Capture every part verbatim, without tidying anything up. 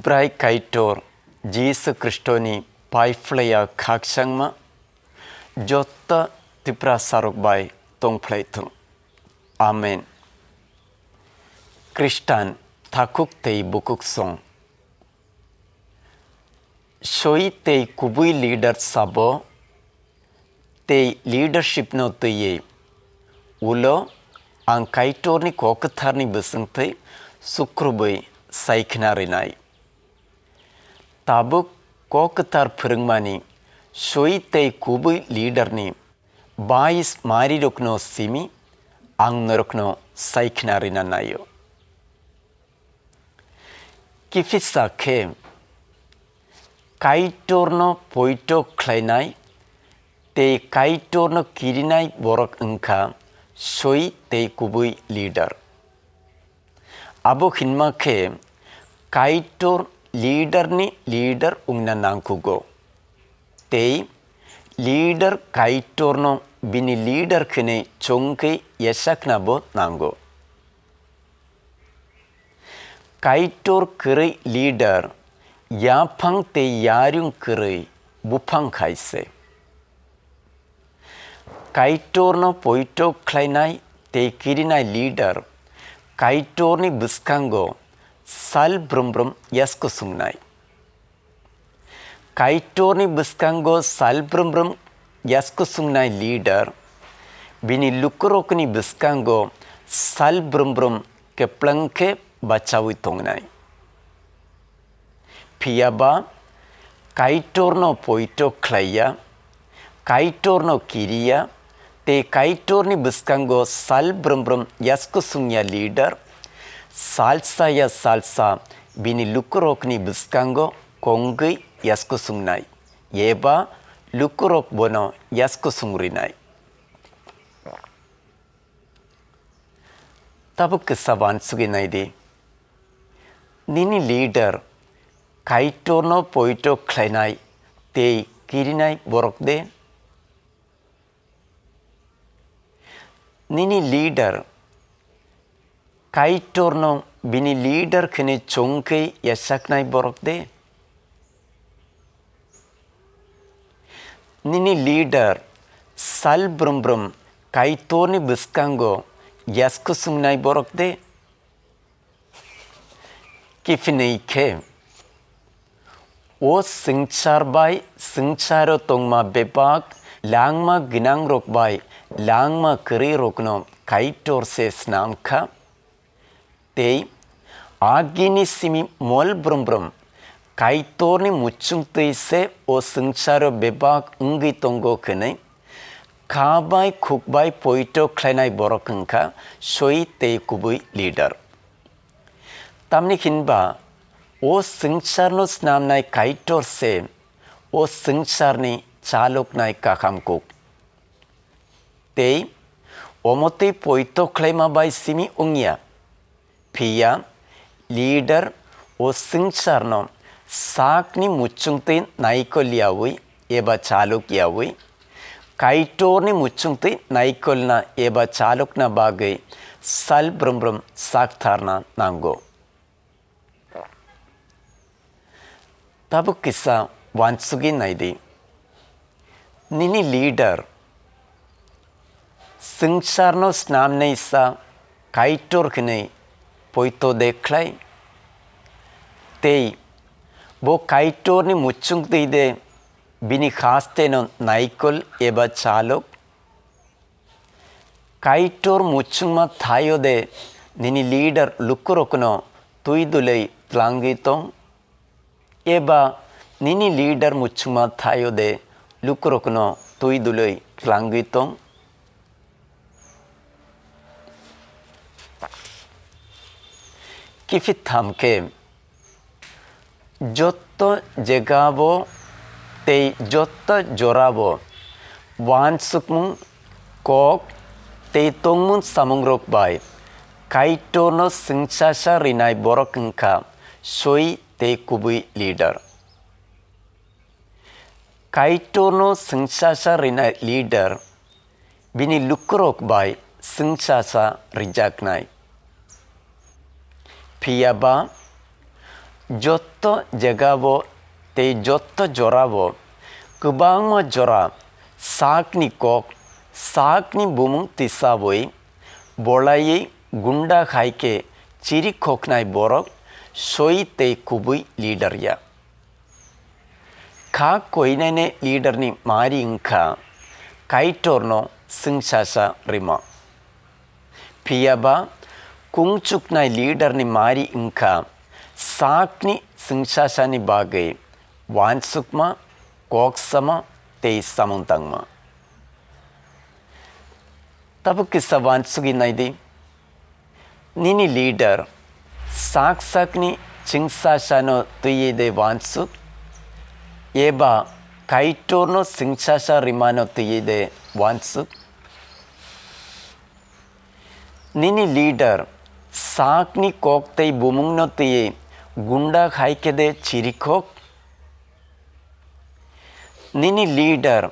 Tibrai Kaitor Jisu Khristoni paiphlaiya khakchangma joto Tiprasarok bai tongphlai thung. Amen. Khristan takhuk tei bukhuk song. Soi tei kubui leader sabo tei leadership no twiwi ulo ang Kaitorni kok kwtharni bwswngtwi sukrubwi saikhna rinai. Tabuk kok kwthar phwrwngmani soi tei kubui leader ni bais marirokno simi ang norokno saikhna rina naio. Kiphilsa khe Kaitorno poito khlainai tei Kaitorno kirinai borok wngkha soi tei kubui leader. Abo hinma khe Kaitor leader ni leader wngna nangkugo. Tei leader Kaitorno bini leader khwnwi chongkhe yachaknabo nango. Kaitor kwrwi leader yaphang tei yarwng kwrwi buphang hai se. Kaitorno poito khlainai tei kirinai leader Kaitorni bwskango sal brum brum yaskusungnai. Kaitorni bwskango sal brum brum yaskusungnai leader bini lukurokni bwskango sal brum brum kwplwng khe bachaui tongnai. Phiya ba Kaitorno poito khlaiya, Kaitorno kiriya, tei Kaitorni bwskango sal brum brum yaskusungya leader, salsa ya salsa bini lukurokni bwskango kongwi yaskusungnai, eba lukurok bono yaskusung rinai. Tabuk kisa uansugwi nai di. Nini leader Kaitorno poito khlainai tei kirinai borok de? Nini leader Kaitorno bini leader khwnwi chongkhe yachaknai borok de? Nini leader sal brum brum Kaitorni bwskango yaskusungnai borok de? Kiphinwi khe, o swngchar bai swngcharo tongma bebak langma gwnangrok bai langma kwrwirokno Kaitor se snam kha. Tei agini simi mol brum brum Kaitorni muchungtwi se o swngcharo bebak wngwi tongo hwnwi kha bai khuk bai poito khlainai borok wngkha soi tei kubui leader. Tamni hinba o swngcharno snamnai Kaitor se o swngcharni chaloknai kakham kuk. Tei omo tei poito khlaima bai simi wngya. Phiya leader o swngcharno sakni muchungtwi naikol yaui eba chalok yaui, Kaitorni muchungtwi naikolna eba chalokna bagwi sal brum brum saktharna nango. Tabuk kisa uansugwi nai di. Nini leader swngcharno snamnai sa Kaitor hwnwi poito de khlai? Tei bo Kaitorni muchungtwi de bini hasteno naikol eba chalok? Kaitor muchungma thaio de nini leader lukurokno twi dulei tlangwi tong? Eba nini leader muchungma thaio de lukurokno twi dulei tlangwi tong? Kiphit tham khe, jotto jegabo tei jotto jorabo uansukmung kok tei tongmung samungrok bai Kaitorno swngchasa rinai borok wngkha soi tei kubui leader. Kaitorno swngchasa rinai leader bini lukurok bai swngchasa rijaknai. Phiya ba Jotto jagao tei jotto jorao kwbangma jora sakni kok, sakni bumung tisaui bolaiwi gunda hai khe chirikhoknai borok soi tei kubui leader ya. Kha koinene leader ni mari wngkha Kaitorno swngchasa rima. Phiya ba kungchuknai leader ni mari wngkha sakni swngchasani bagwi uansukma, kok sama tei samung tangma. Tabuk kisa uansugwi naidi. Nini leader sak sakni chwngsasano twiwi de uansuk, eba Kaitorno chwngsasa rimano twiwi de uansuk? Nini leader sakni kok tei bumungno twiwi gunda hai khe de chirikhok? Nini leader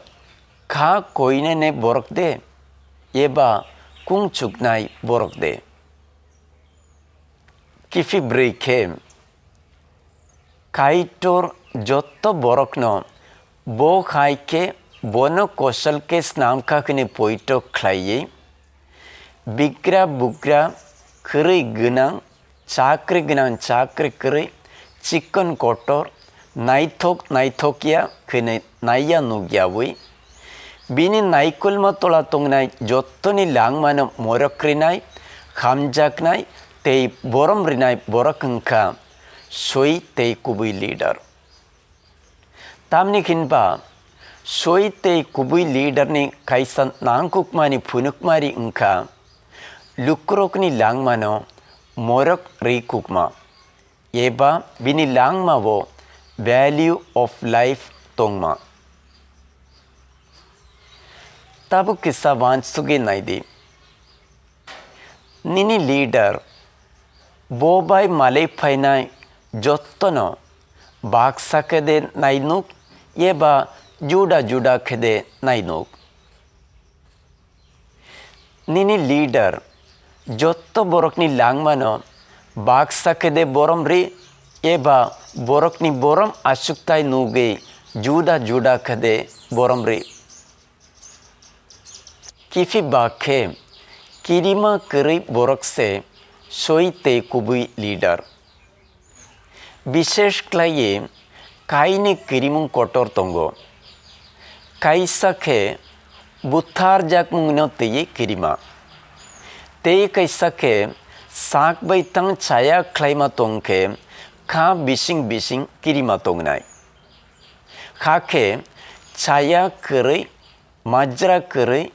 kha koinene borok de, eba kungchuknai borok de? Kiphilwi khe, Kaitor jotto borokno bo hai khe bono kosol khe snam kha hwnwi poito khlaiwi, bigra bugra, kwrwi gwnang, chakri gwnang, chakri kwrwi, chikon kotor, naithok naithok ya hwnwi naiya nukyawi, bini naikolma tola tongnai jottoni langmano morok rinai, hamjaknai tei borom rinai borok wngkha soi tei kubui leader. Tamni hinba soi tei kubui leader ni kaisa nangkukmani phunukmari wngkha lukurokni langmano morok rikukma, eba bini langmao value of life tongma. Tabuk kisa uansugwi naidi. Nini leader bo bai malai phainai jottono baksa khe de nainuk eba juda juda khe de nainuk? Nini leader jotto borokni langmano baksa khe de borom ri eba borokni borom achukthai nugwi juda juda khe de borom ri? Kiphilba khe kirima kwrwi borok se soi tei kubui leader. Bishesh khlaiwi kainwi kirimung kotor tongo. Kaisa khe butharjakmungno twiwi kirima. Tei kaisa khe sak bai thang chaya khlaima tong khe kha bising bising kirima tongnai. Hakhe chaya kwrwi, majra kwrwi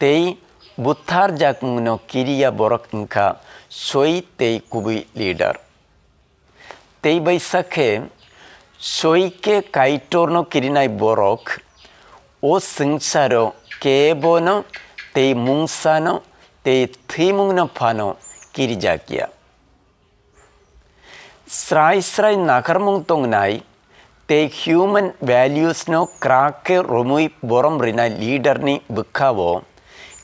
tei butharjakmungno kiriya borok wngkha soi tei kubui leader. Tei bai sakhe soi khe Kaitorno kirinai borok o swngcharo kebono tei mungsano tei thwimungno phano kirijakya. Srai srai nakarmung tongnai tei human values no kwrak khe romwi borom rinai leader ni bwkha o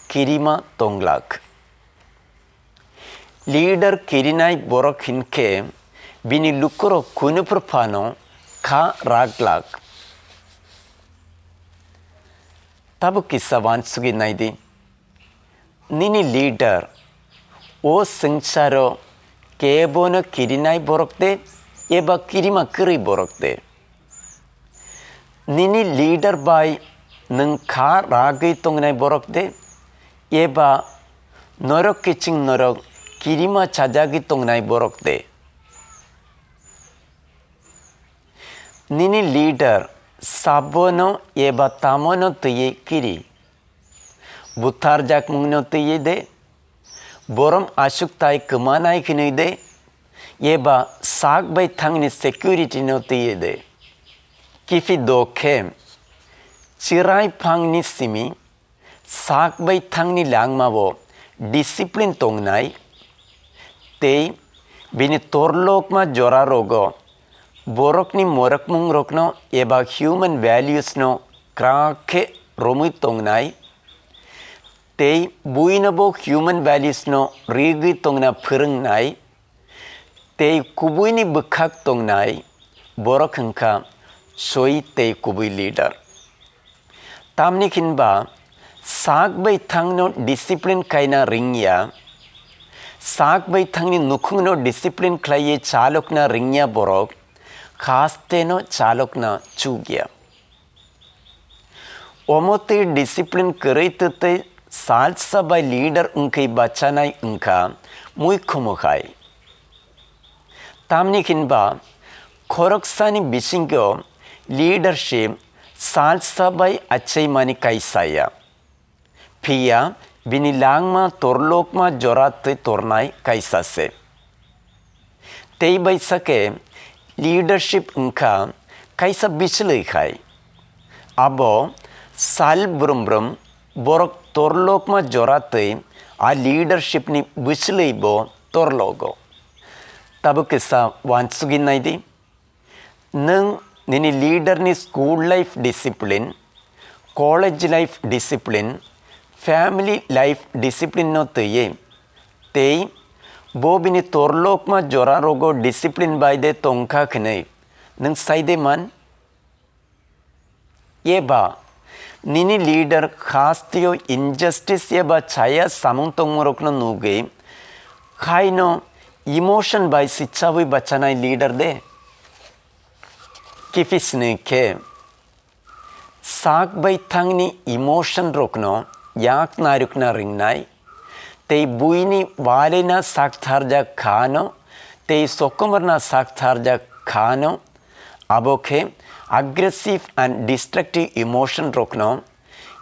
kirima tonglak. Leader kirinai borok hinkhe bini lukurok kunu phano kha raglak. Tabuk kisa uansugwi naidi. Nini leader o swngcharo kebono kirinai borok de eba kirima kwrwi borok de? Nini leader bai nwng kha ragwi tongnai borok de eba norok kiching norok kirima chajagwi tongnai borok de? Nini leader sabono eba tamono twiwi kiri? Butharjakmungno twiwi de, borom aswk tai kwmanai hwnwi de, eba sak bai thangni security no twiwi de? Kiphilwi khe chwrai phangni simi sak bai thangni langmao discipline tongnai tei bini torlokma jora rogo borokni morokmungrokno eba human values no kwrak khe romwi tongnai tei buino bo human values no rigwi tongna phwrwngnai Tei kubuini bwkhak tongnai borok hwnkha soi tei kubui leader. Tamni hinba sak bai thangno discipline khaina ringya, sak bai thangni nukhungno discipline khlaiwi chalokna ringya borok hasteno chalokna chukya. Omo twi discipline kwrwi twtwi salsa bai leader wngkhe bachanai wngkha muikhumu hai. Tamni hinba khoroksani bisingo leadership salsa bai achaimani kaisa ya. Phiya bini langma torlokma jora twi tornai kaisa se. Tei bai sake leadership wngkha kaisa bichwlwi khai. Abo sal brum brum borok torlokma jora twi a leadership ni bichwlwi bo torlogo. Tabuk kisa wansugwi naidi. Nwng nini leader ni school life discipline, college life discipline, family life discipline no twiwi tei bo bini torlokma jora rogo discipline bai de tongkha khnwi nwng sai de man? Eba nini leader hasteo injustice eba chaya samung tongmorokno nugwi khaino emotion bai sichawi bachanai leader de? Kiphilsni khe sak bai thangni emotion rokno yak narwkna ringnai tei buini walina sak tharjak khano tei sokomorna sak tharjak khano, abo khe aggressive and destructive emotion rokno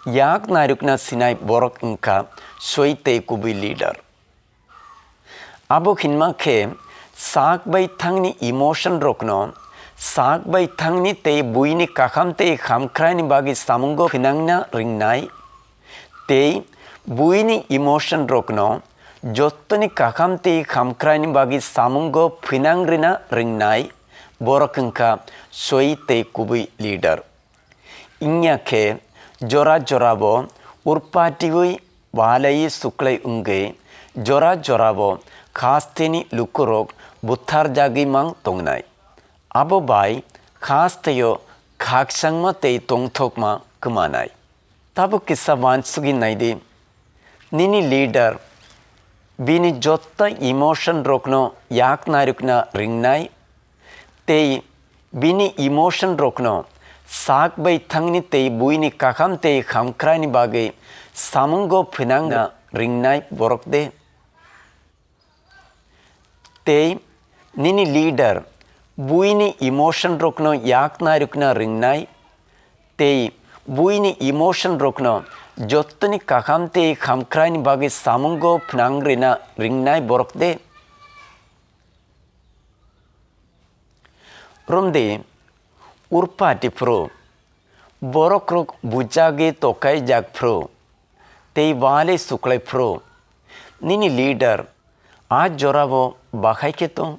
yak narwkna sinai borok wngkha soi tei kubui leader. Abo hinma khe sak bai thangni emotion rokno sak bai thangni tei buini kaham tei hamkraini bagwi samungo phinangna ringnai tei buini emotion rokno jottoni kaham tei hamkraini bagwi samungo phinang rina ringnai borok wngkha soi tei kubui leader. Wngya khe jora jorabo urpatiwi walaiwi suklai wngwi jora jorabo hasteni lukurok butharjagwi mang tongnai. Abo bai hasteo khakchangma tei tongthokma kwmanai. Tabuk kisa wansugwi naidi, nini leader bini joto emotion rokno yak narwkna ringnai tei bini emotion rokno sak bai thangni tei buini kaham tei hamkraini bagwi samungo phinangna ringnai borok de? Tei nini leader buini emotion rokno yak narwkna ringnai tei buini emotion rokno jottoni kaham tei hamkraini bagwi samungo phnang rina ringnai borok de? Romdi urpati phuru, borokrok bujagwi tokaijak phuru tei wali suklai phuru, nini leader a jorabo bahai khe tong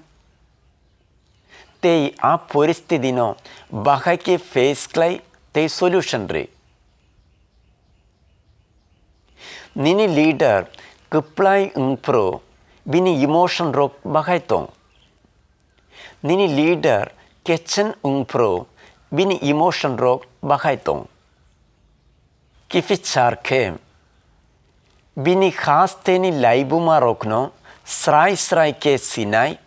tei a poristitino bahai khe face khlai tei solution rwi. Nini leader kwplai wng phuru bini emotion rok bahai tong. Nini leader kechen wng phuru bini emotion rok bahai tong. Kiphilsar khe bini hasteni laibuma rokno srai srai khe sinai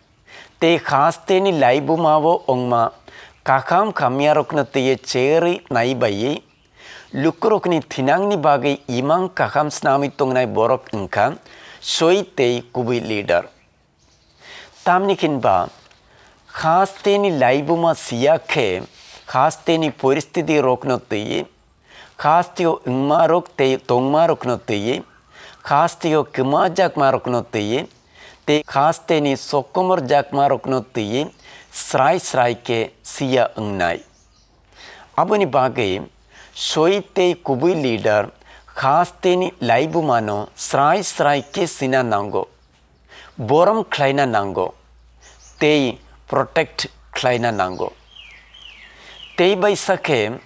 tei hasteni laibumao wngma kaham hamya rokno twiwi cherwi nai baiwi lukurokni thinangni bagwi imang kaham snamwi tongnai borok wngkha soi tei kubui leader. Tamni hinba hasteni laibuma siya khe hasteni poristiti rokno twiwi, hasteo wngma rok tei tongma rokno twiwi, hasteo kwmajakma rokno twiwi tei hasteni sokomor jakma rokno twiwi srai srai khe siya wngnai. Aboni bagwi soi tei kubui leader hasteni laibumano srai srai khe sina nango, borom khlaina nango tei protect khlaina nango. Tei bai sakhe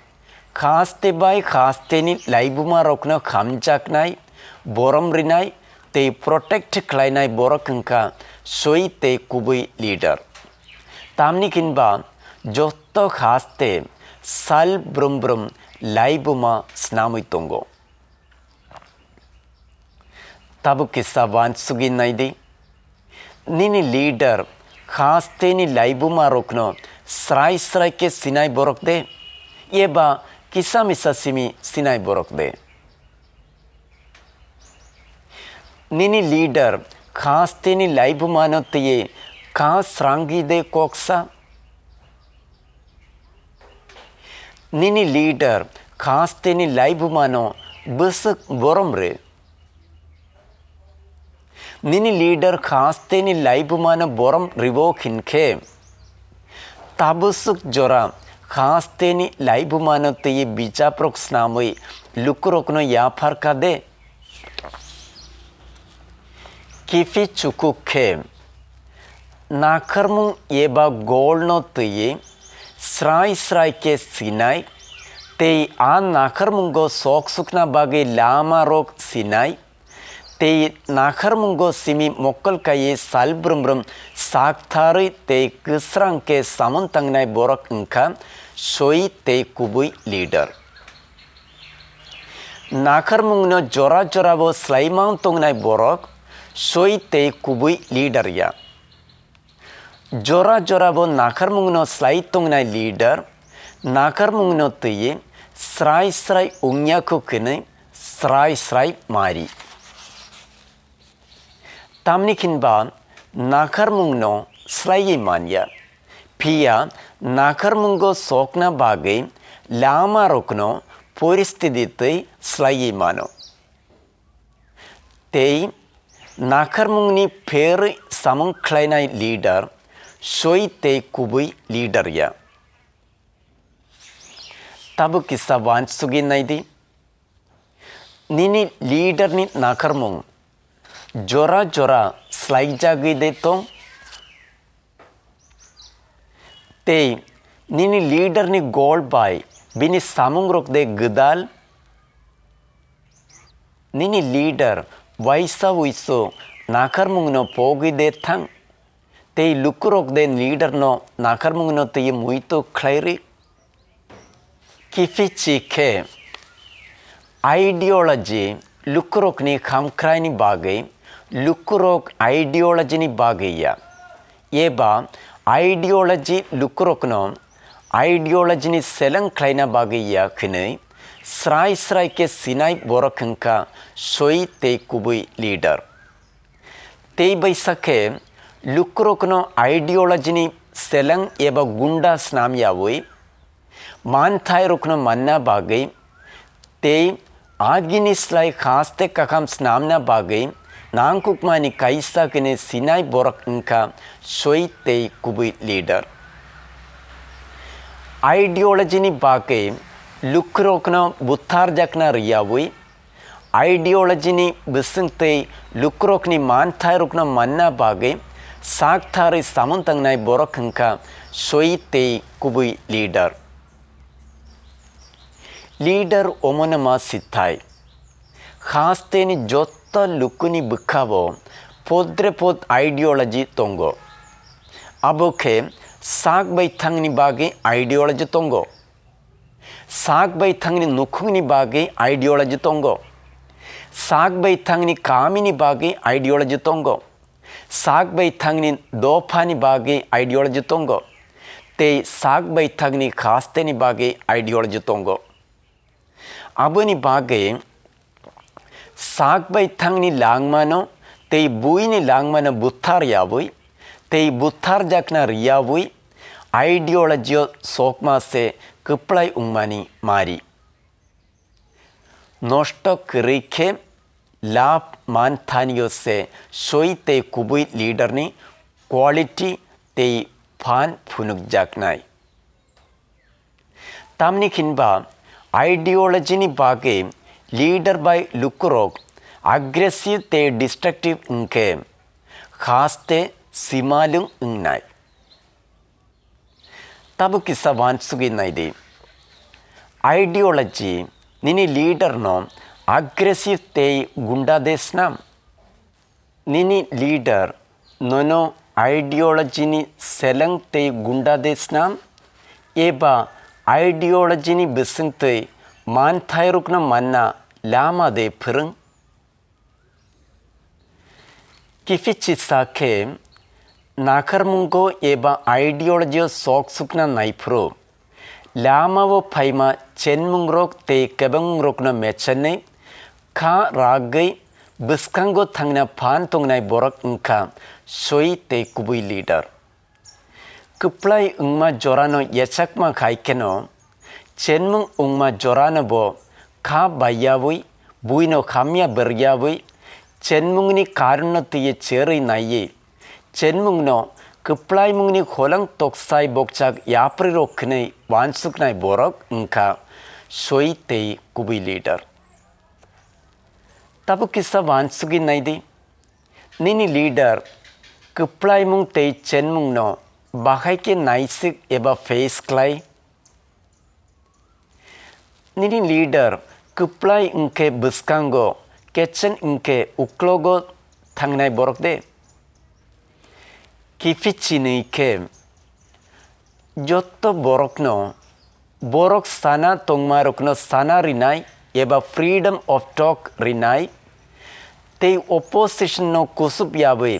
haste bai hasteni laibuma rokno hamjaknai, borom rinai, tei protect khlainai borok wngkha soi tei kubui leader. Tamni hinba joto haste sal brum brum laibuma snamwi tongo. Tabuk kisa wansugwi naidi. Nini leader hasteni laibumarokno srai srai khe sinai borok de? Eba kisa misa simi sinai borok de? Nini leader hasteni laibumano twiwi kha srangwi de koksa? Nini leader hasteni laibumano bwswk borom rw? Nini leader hasteni laibumano borom rwbo hinkhe, tabwswk jora hasteni laibumano twiwi bijaprok snamwi lukurokno yapharkha de? Kiphilwi chukuk khe nakharmung eba golno twiwi srai srai khe sinai tei a nakharmungo sok sukna bagwi lamarok sinai tei nakharmungo simi mokol kaiwi sal brum brum saktharwi tei kwsrang khe samung tangnai borok wngkha soi tei kubui leader. Nakharmungno jora jorabo swlaiman tongnai borok soi tei kubui leader ya. Jora jorabo nakharmungno swlai tongnai leader nakharmungno twiwi srai srai wngya kho hwnwi srai srai mari. Tamni hinba nakharmungno swlaiwi manya, phiya nakharmungo sokna bagwi lamarokno poristiti twi swlaiwi mano. Tei nakharmungni pherwi samung khlainai leader soi tei kubui leader ya. Tabuk kisa wansugwi naidi. Nini leader ni nakharmung jora jora swlaijagwi de tong? Tei nini leader ni gol bai bini samungrok de gwdal? Nini leader waisa wuisu nakharmungno pogwi de thang? Tei lukurok de leader no nakharmungno twiwi muitu khlai rw? Kiphilwi khe ideology lukurokni khamkraini bagwi, lukurok ideology ni bagwi ya, eba ideology lukurokno ideology ni seleng khlaina bagwi ya hwnwi srai srai khe sinai borok wngkha soi tei kubui leader. Tei bai sakhe lukurokno ideology ni seleng eba gunda snam yawi, manthairokno manna bagwi tei agini slai haste kakham snamna bagwi nangkukmani kaisa kini sinai borok wngkha soi tei kubui leader. Ideology ni bagwi lukurokno butharjakna rwyawi, ideology ni bwswng tei lukurokni manthairokno manna bagwi sak tharwi samung tangnai borok wngkha soi tei kubui leader. Leader omono ma sithai. Hasteni joto lukuni bwkhao podre pod ideology tongo. Abo khe sak bai thangni bagwi ideology tongo. Sak bai thangni nukhungni bagwi ideology tongo. Sak bai thangni kamini bagwi ideology tongo. Sak bai thangni dophani bagwi ideology tongo. Tei sak bai thangni hasteni bagwi ideology tongo. Aboni bagwi sak bai thangni langmano tei buini langmano buthar yawi tei butharjakna rwyawi ideology o sokma se kwplai wngmani mari. Nosto kwrwi khe lab man thanio se soi tei kubui leader ni quality tei phan phunukjaknai. Tamni hinba ideology ni bagwi leader bai lukurok aggressive tei destructive wngkhe haste simalwng wngnai. Tabuk kisa wansugwi naidi. Ideology nini leader no aggressive tei gunda de snam? Nini leader nono ideology ni seleng tei gunda de snam, eba ideology ni bising tei manthairokno manna lama de phwrwng? Kiphilsa khe nakharmungo eba ideology o sok sukna naiphuru, lamao phaima chenmungrok tei kebengrokno mechenwi kha ragwi bwskango thangna phan tongnai borok wngkha soi tei kubui leader. Kwplai wngma jorano yachakma khai kheno, chenmung wngma jorano bo kha baiyaui, buino hamya beryaui, chenmungni karonno twiwi cherwi naiwi, chenmungno kwplaimungni holang toksai bokchak yaprirok hwnwi uansuknai borok wngkha soi tei kubui leader. Tabuk kisa uansugwi naidi. Nini leader kwplaimung tei chenmungno bahai khe naisik eba face khlai? Nini leader kwplai wngkhe bwskango, kechen wngkhe uklogo thangnai borok de? Kiphilsa nwi khe jotto borokno borok sana tongmarokno sana rinai eba freedom of talk rinai tei opposition no kusup yaui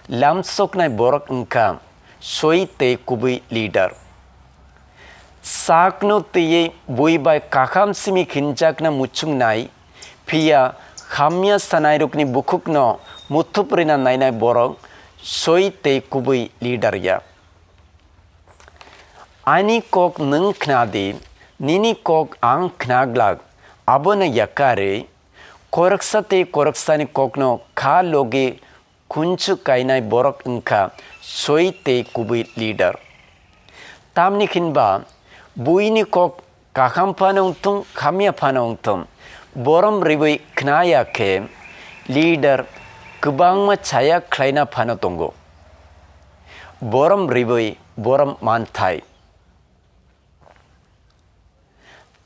lamsoknai borok wngkha soi tei kubui leader. Sakno twiwi bui bai kaham simi khinjakna muchungnai, phiya hamya sanairokni bukhukno muthup rina nainai borok soi tei kubui leader ya. Ani kok nwng khna di, nini kok ang khna glak, abono yakarwi, khoroksa tei khoroksani kokno kha logi khunchu kainai borok wngkha soi tei kubui leader. Tamni hinba buini kok kaham phano wngthung, hamya phano wngthung, borom ribui khnaya khe leader kwbangma chaya khlaina phano tongo. Borom ribui borom manthai.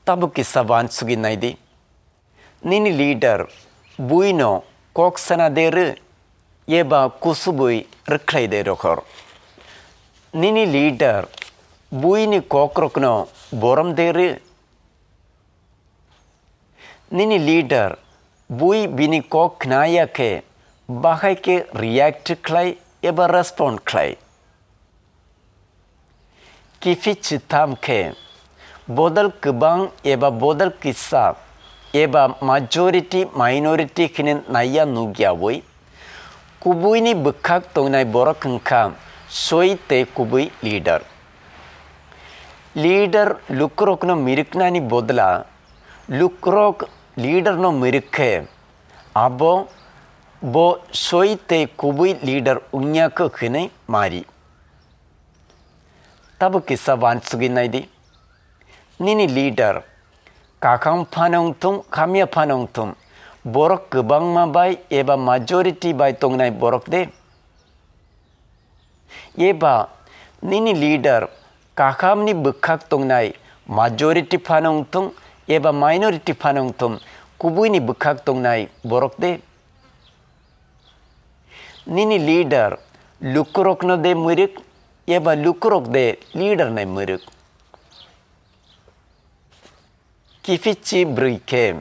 Tabuk kisa uansugwi naidi. Nini leader buino kok sana de rw eba kusubui rwkhlai de rohor? Nini leader buini kokrokno borom de rw? Nini leader bui bini kok khnaya khe bahai khe react khlai eba respond khlai? Kiphilsa tham khe bodol kwbang eba bodol kisa eba majority minority hwnwi naiya nukyaui kubuini bwkhak tongnai borok wngkha soi tei kubui leader. Leader lukurokno miriknani bodla lukurok leaderno mirik khe abo bo soi tei kubui leader wngya khe hwnwi mari. Tabuk kisa uansugwi naidi. Nini leader kakham phano wngthung, hamya phano wngthung, borok kwbangma bai eba majority bai tongnai borok de? Eba nini leader kakhamni bwkhak tongnai majority phano wngthung eba minority phano wngthung, kubuini bwkhak tongnai borok de? Nini leader lukurokno de mwrwk eba lukurok de leader nai mwrwk? Kiphilsa brwi khe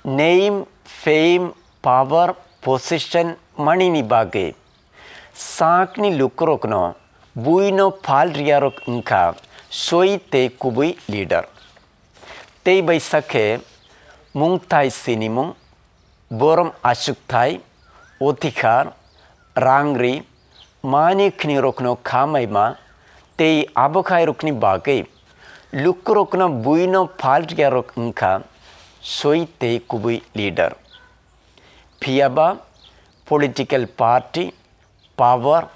name, fame, power, position, money ni bagwi sakni lukurokno buino phal riyarok wngkha soi tei kubui leader. Tei bai sakhe mungthai sinimung, borom achukthai, othikar, rangri, mani khningrokno khamaima tei abokhairokni bagwi lukurokno buino phal riyarok wngkha soi tei kubui leader. Phiyaba political party, power,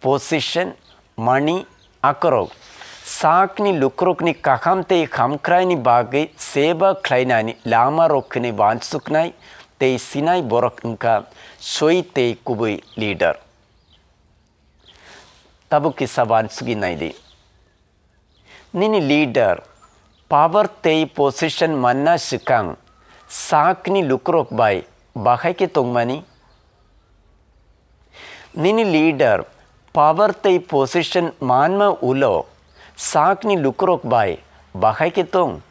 position, money, akorok sakni lukurokni kakham tei hamkraini bagwi seba khlainani lama rok hwnwi uansuknai tei sinai borok wngkha soi tei kubui leader. Tabuk kisa uansugwi naidi. Nini leader power tei position manna swkang sakni lukurok bai bahai khe tongmani? Nini leader power tei position manma ulo sakni lukurok bai bahai khe tong?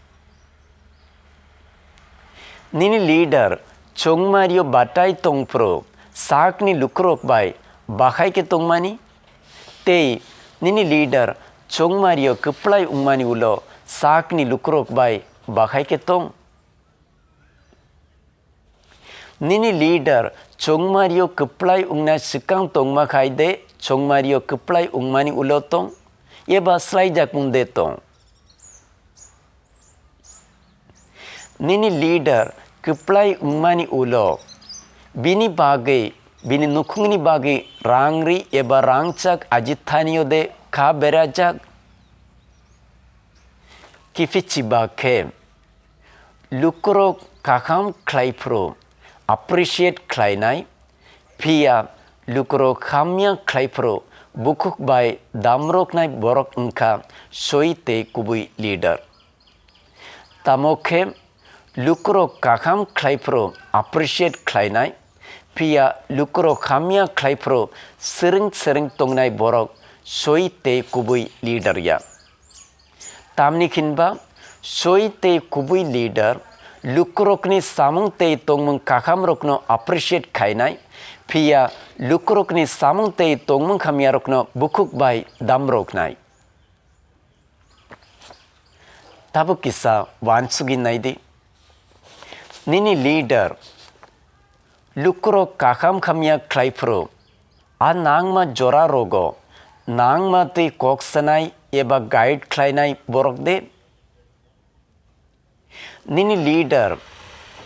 Nini leader chongmario batai tongphuru sakni lukurok bai bahai khe tongmani? Tei nini leader chongmario kwplai wngmani ulo sakni lukurok bai bahai khe tong? Nini leader chongmario kwplai wngna swkang tongma khai de chongmario kwplai wngmani ulo tong? Eba swlaijakmung de tong? Nini leader kwplai wngmani ulo bini bagwi, bini nukhungni bagwi rang ri eba rangchak ajithanio de kha berajak? Kiphilchi ba khe lukurok kaham khlaiphuru appreciate khlainai, phiya lukurok hamya khlaiphuru bukhuk bai damroknai borok wngkha soi tei kubui leader. Tamo khe lukurok kaham khlaiphuru appreciate khlainai, phiya lukurok hamya khlaiphuru sering sering tongnai borok soi tei kubui leader ya. Tamni hinba soi tei kubui leader lukurokni samung tei tongmung kahamrokno appreciate khainai, phiya lukurokni samung tei tongmung hamyarokno bukhuk bai damroknai. Tabuk kisa wansugwi naidi. Nini leader lukurok kaham hamya khlaiphuru, a nangma jora rogo nangma twi kok sanai eba guide khlainai borok de? Nini leader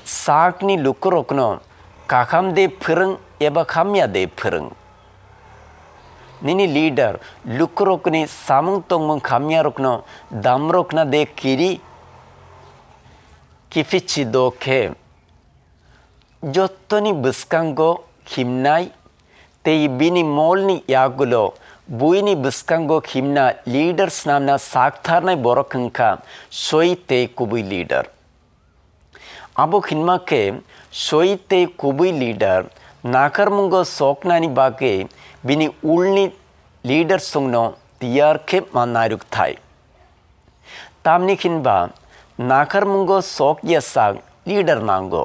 sakni lukurokno kaham de phwrwng eba hamya de phwrwng? Nini leader lukurokni samung tongmung hamyarokno damrokna de kiri? Kiphilchi do khe jottoni bwskango himnai tei bini molni yagulo buini bwskango himna leader snamna saktharnai borok wngkha soi tei kubui leader. Abo hinma khe soi tei kubui leader nakarmungo soknani bagwi bini ulni leader songno tiyar khe ma nairuk thai. Tamni hinba nakarmungo sok ya sak leader nango.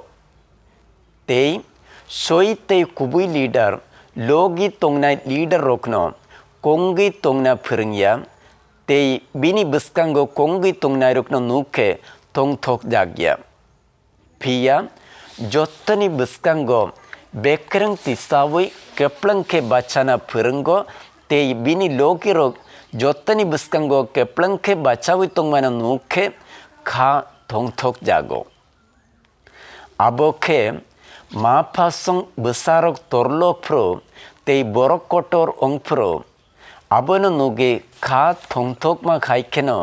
Tei soi tei kubui leader logi tongnai leader rokno kongwi tongna phwrwngya tei bini bwskango kongwi tongnairokno nuk khe tongthokjakya. Phiya jottoni bwskango bekrwng tisaui keplwng khe bachana phwrwngo tei bini logirok jottoni bwskango keplwng khe bachaui tongmano nuk khe kha thongthokjago. Abo khe ma phasong bwsarok torlok phuru tei borok kotor wng phuru, abono nugwi kha thongthokma khai kheno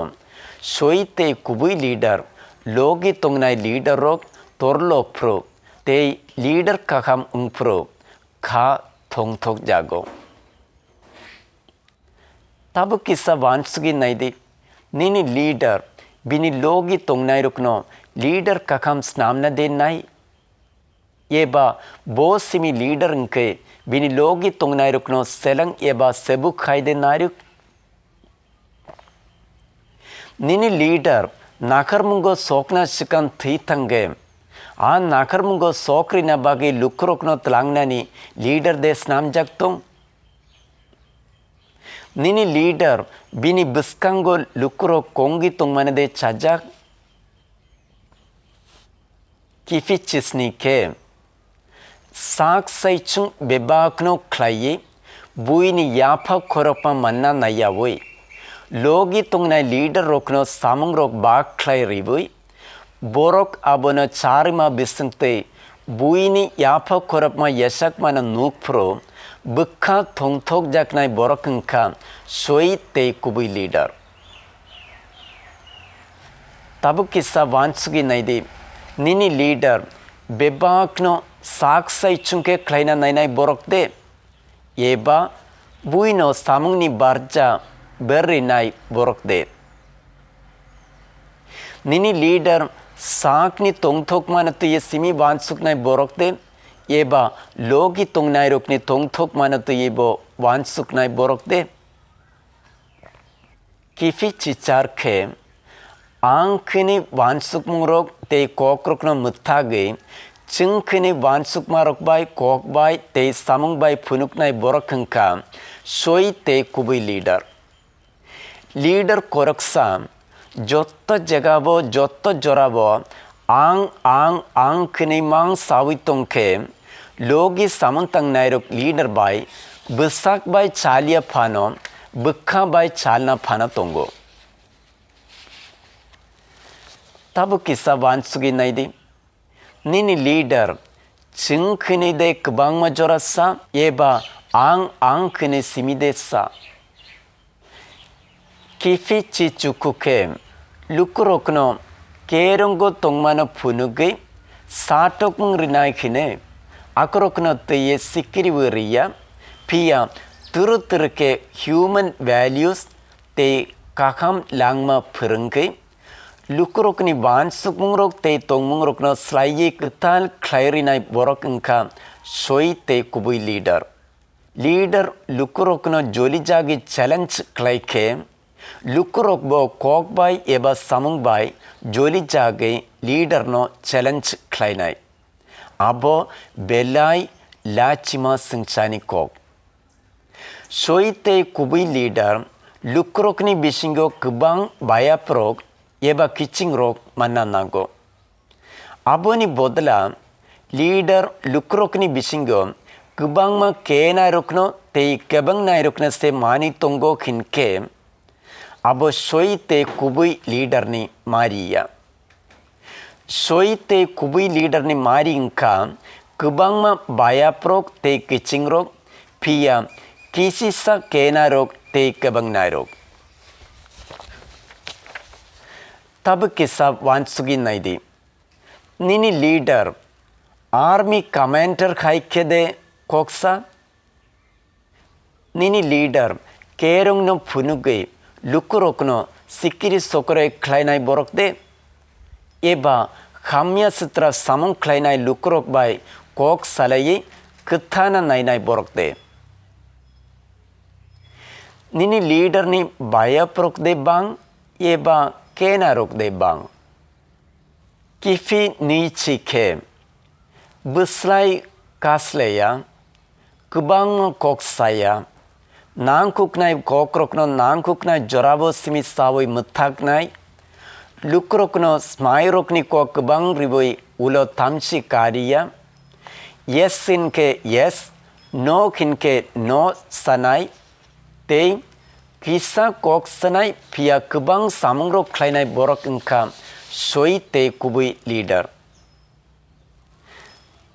soi tei kubui leader logi tongnai leader rok torlok phuru tei leader kaham wng phuru kha thongthokjago. Tabuk kisa wansugwi naidi, nini leader bini logi tongnairokno leader kaham snamna de nai? Eba bo simi leader wngkhe bini logi tongnairokno seleng eba sebuk khai de nairuk? Nini leader nakarmungo sokna swkang thwi thangkhe, a nakarmungo sok rina bagwi lukurokno tlangnani leader de snamjak tong? Nini leader bini bwskango lukurok kongwi tongmani de chajak? Kiphilchisni khe sak saichung bebakno khlaiwi buini yapha khorokma manna naiyaui logi tongnai leader rokno samungrok bak khlai ribui, borok abono charima bisingtwi buini yapha khorokma yasakmano nuk phuru bwkha thongthokjaknai borok wngkha soi tei kubui leader. Tabuk kisa wansugwi naidi, nini leader bebakno sak sai chungkhe khlaina nainai borok de? Eba buino samungni barja berrinai borok de? Nini leader sakni tongthokmano twiwi simi wansuknai borok de? eba logi tongnairokni tongthokmano twiwi bo uansuknai borok de? Kiphilwi char khe, ang khini uansukmungrok tei kokrokno mwthagwi, chwng khini uansukmarok bai kok bai tei samung bai phunuknai borok wngkha soi tei kubui leader. Leader khoroksa jotto jagao, jotto jorao ang, ang, ang khini mang saui tongkhe, logi samung tangnairok leader bai bwsak bai chalia phano, bwkha bai chalna phano tongo. Tabuk kisa uansugwi naidi. Nini leader chwng khini de kwbangma jora sa, eba ang, ang khini simi de sa? Kiphilwi chuku khe, lukurokno kerongo tongmano phunugwi satokmung rinai khine, akorokno twiwi sikiriwi riya, phiya turu turu khe human values tei kaham langma phwrwngwi, lukurokni uansukmungrok tei tongmungrokno swlaiwi kwtal khlai rinai borok wngkha soi tei kubui leader. Leader lukurokno joli jagwi challenge khlai khe, lukurokbo kok bai eba samung bai joli jagwi leaderno challenge khlainai. Abo belai lachima swngcharni kok. Soi tei kubui leader lukurokni bisingo kwbang bayaprok eba kichingrok manna nango. Aboni bodla, leader lukurokni bisingo kwbangma kenairokno tei kebengnairokno se manwi tongo hinkhe, abo soi tei kubui leaderni mari ya. Soi tei kubui leaderni mari wngkha kwbangma bayaprok tei kichingrok, phiya kisisa kenairok tei kebengnairok. Tabuk kisa uansugwi naidi. Nini leader army commander khai khe de koksa? Nini leader kerongno phunugwi lukurokno sikiri sokore khlainai borok de? Eba hamya sitra samung khlainai lukurok bai kok salaiwi kwthana nainai borok de? Nini leaderni bayaprok de bang eba kenarok de bang? Kiphilwi chi khe, bwslai kasleya, kwbangma kok saya, nangkuknai kokrokno nangkuknai jorabo simi saui mwthaknai, lukurokno smairokni kok kwbang riui ulo tamchi kariya, yes hinkhe yes, no hinkhe no sanai, tei kisa kok sanai phiya kwbang samungrok khlainai borok wngkha soi tei kubui leader.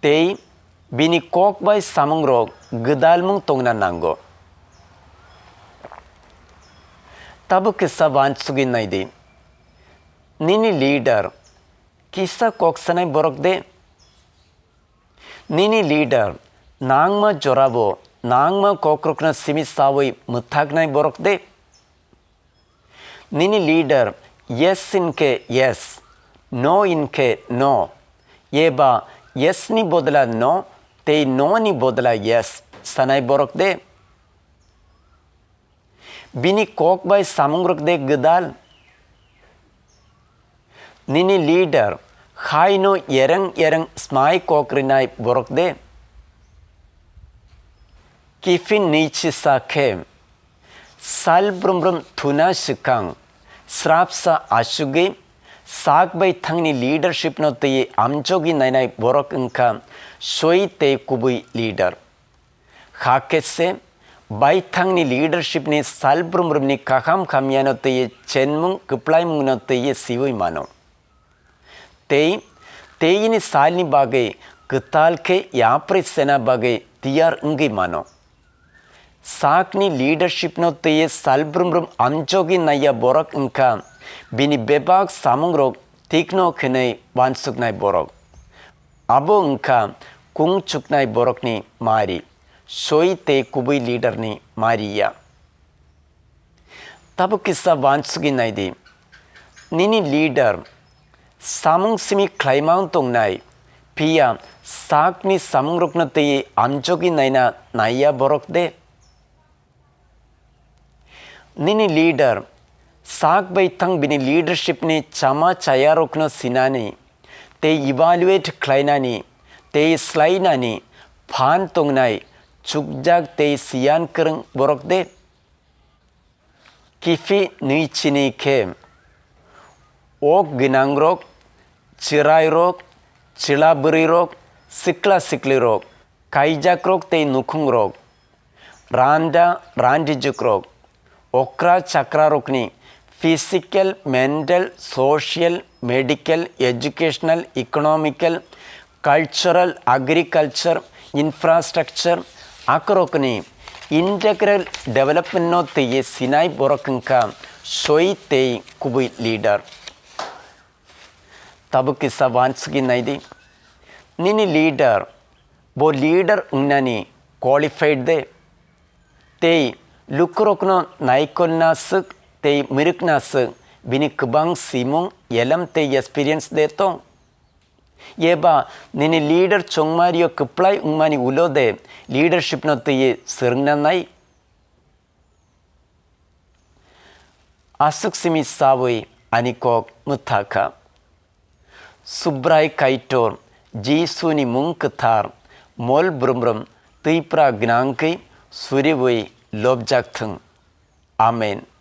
Tei bini kok bai samungrok gwdalmung tongna nango. Tabuk kisa uansugwi naidi. Nini leader kisa kok sanai borok de? Nini leader nangma jorabo nangma kokrokno simi saui mwthaknai borok de? Nini leader yes hinkhe yes, no hinkhe no, eba yes ni bodla no tei no ni bodla yes sanai borok de? Bini kok bai samungrok de gwdal? Nini leader haino yereng yereng smai kok rinai borok de? Kiphilwi chisa khe, sal brum brum thuna swkang srapsa asugwi sak bai thangni leadership no twi amjogwi nainai borok wngkha soi tei kubui leader. Hakhe se baithangni leadership ni sal brum brum ni kaham hamyano twi chenmung kwplaimung no twi siui mano. Tei, tei ini salni bagwi kwtal khe yapri sena bagwi tiyar wngwi mano. Sakni leadership no twi sal brum brum amjogwi naiya borok wngkha bini bebak samungrok tikno khenwi uansuknai borok. Abo wngkha kung chuknai borokni mari, soi tei kubui leader ni mari ya. Tabuk kisa uansugwi naidi, nini leader samung simi khlaimang tongnai, phiya Sakni samungrokno twi amjogwi naina naiya borok de? Nini leader sak bai thang bini leadership ni chama chayarokno sinani tei evaluate khlainani tei slainani phan tongnai chukjak tei siyan kwrwng borok de? Kiphilwi chini khe ok gwnangrok, chwrairok, chwla bwrwirok, sikla siklirok, kaijakrok tei nukhungrok, randa randijukrok, okra chakrarokni physical, mental, social, medical, educational, economical, cultural, agriculture, infrastructure, akorokni integral development no twiwi sinai borok wngkha soi tei kubui leader. Tabuk kisa wansugwi naidi, nini leader bo leader wngnani qualified de? Tei lukurokno naikolna swk tei mwrwkna swk bini kwbang simung, yelam tei experience de tong? Eba nini leader chongmario kwplai wngmani ulo de leadership no twiwi swrwngna nai? Aswk simi sawi ani kok mwthakha. Subrai Kaitor Jisuni mung kwthar mol brum brum twipra gwnangkhe suriwi lobjak thung. Amen.